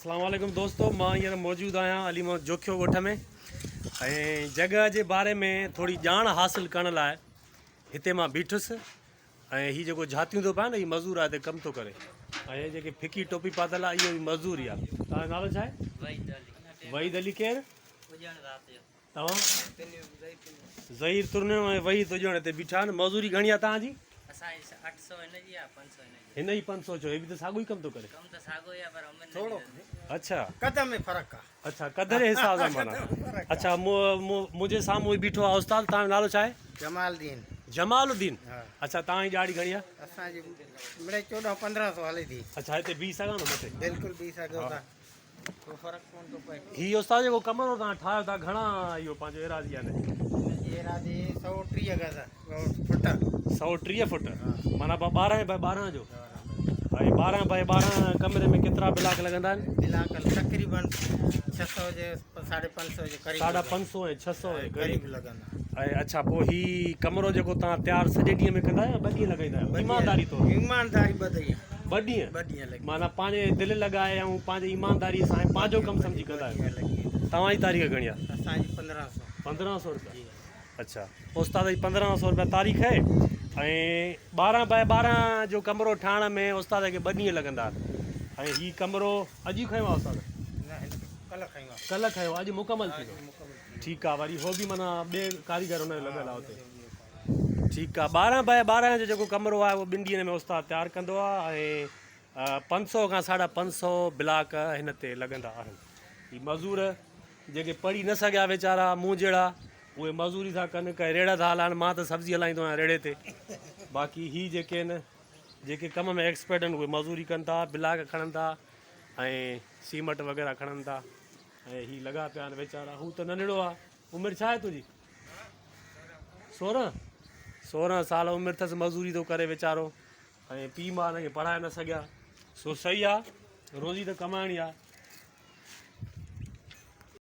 اسلام عليڪم دوستو مان هينئر موجود آهيان علي محمد جوکيو ڳوٺ ۾ ۽ جڳهه جي باري ۾ ٿوري ڄاڻ حاصل ڪرڻ لاء هتي مان بيٺس ۽ هي جيڪو جھاتيون ٿو پائي نه هي مزور آهي هتي ڪم ٿو ڪري ۽ هي جيڪي ڦڪي ٽوپي پاتل آهي اهو به مزور ئي آهي. توهان جو نالو ڇا آهي؟ وحيد علي. وحيد علي ڪير؟ اڄڻ رات جو. توهان؟ ظهير ترنيو ۽ وحيد اڄڻ هتي بيٺا آهن. مزوري گهڻي آهي توهان جي؟ اسان جي 800 هن جي آهي 500 هن جي. هن جي 500 ڇو؟ هي به ته ساڳيو ئي ڪم ٿو ڪري. ڪم ته ساڳيو ئي آهي پر عمر ٿورو ننڍي اٿس. اڇا. قد ۾ فرق آهي. اڇا قد جي حساب سان معنيٰ. اڇا منهنجي سامهون ئي بيٺو آهي استاد توهان جو نالو ڇا آهي؟ جمال الدين. جمال الدين. ها. اڇا توهان جي ڏهاڙي گهڻي آهي؟ اسان جي مڙئي 14 15 سو هلي ٿي. اڇا هتي بيهي سگهان ٿو مٿي؟ بلڪل بيهي سگهو ٿا. ڪو فرق ڪونه ٿو پئي. هي استاد جيڪو ڪمرو توهان ٺاهيو ٿا گهڻا اهو پنهنجو ايراضي آهي هن جي؟ هن جي ايراضي 130 گز فٽ. 130 فٽ معنيٰ 12 باء 12 جو. ۽ 12 باء 12 ڪمري ۾ ڪيترا بلاڪ لڳندا آهن؟ بلاڪ تقريبن 600 جي 550 جي قريب. 550 ۽ 600 جي قريب لڳندا. ۽ اڇا پوء هي ڪمرو جيڪو توهان تيار سڄي ڏينهن ۾ ڪندا آهيو يا ٻه ڏينهن لڳائيندا آهيو ايمانداري طور؟ ايمانداري ٻه ڏينهن. ٻه ڏينهن؟ ٻه ڏينهن لڳي. معنيٰ پنهنجي دل لڳائي ۽ پنهنجي ايمانداري سان ۽ پنهنجو ڪم سمجهي ڪندا آهيو. توهان جي تاريخ گهڻي آهي؟ اسان جي 1500. 1500 روپيا. اڇا استاد جي 1500 روپيا تاريخ آهي ۽ 12 باء 12 جو ڪمرو ٺاهڻ ۾ استاد کي ٻه ڏينهن لڳندا ۽ هي ڪمرو اڄ ئي کنيو آهي استاد؟ نه هن کي ڪلهه کنيو آهي. ڪلهه کنيو اڄ مڪمل ٿيندو. ٺيڪ آ وري هو به معنيٰ ٻئي ڪاريگر ان جو لڳل آ اتي. ٺيڪ آ 12 باء 12 جو جيڪو ڪمرو آهي اهو ٻن ڏينهن ۾ استاد تيار ڪندو آ ۽ 500 کان 550 بلاڪ هن تي لڳندا آهن. هي مزور جيڪي پڙهي نه سگهيا ويچارا مون جهڙا اهي مزوري ٿا ڪن ڪي ريڙها ٿا هلائن مان ته سبزي هلائيندو آهيان ريڙهي تي باقي هي جيڪي آهن جيڪي ڪم ۾ ايڪسپرٽ آهن اهي مزوري ڪن ٿا بلاڪ کڻن ٿا ۽ سيمٽ وغيره کڻن ٿا ۽ هي لڳا پيا آهن ويچارا هو ته ننڍڙو آهي عمر ڇا آهي تنهنجي سورهن سورهن سال عمر اٿس مزوري ٿو ڪري ويچارو ۽ پيء ماء هن کي پڙهائي نه سگهيا سو صحيح آهي روزي ته ڪمائڻي آهي.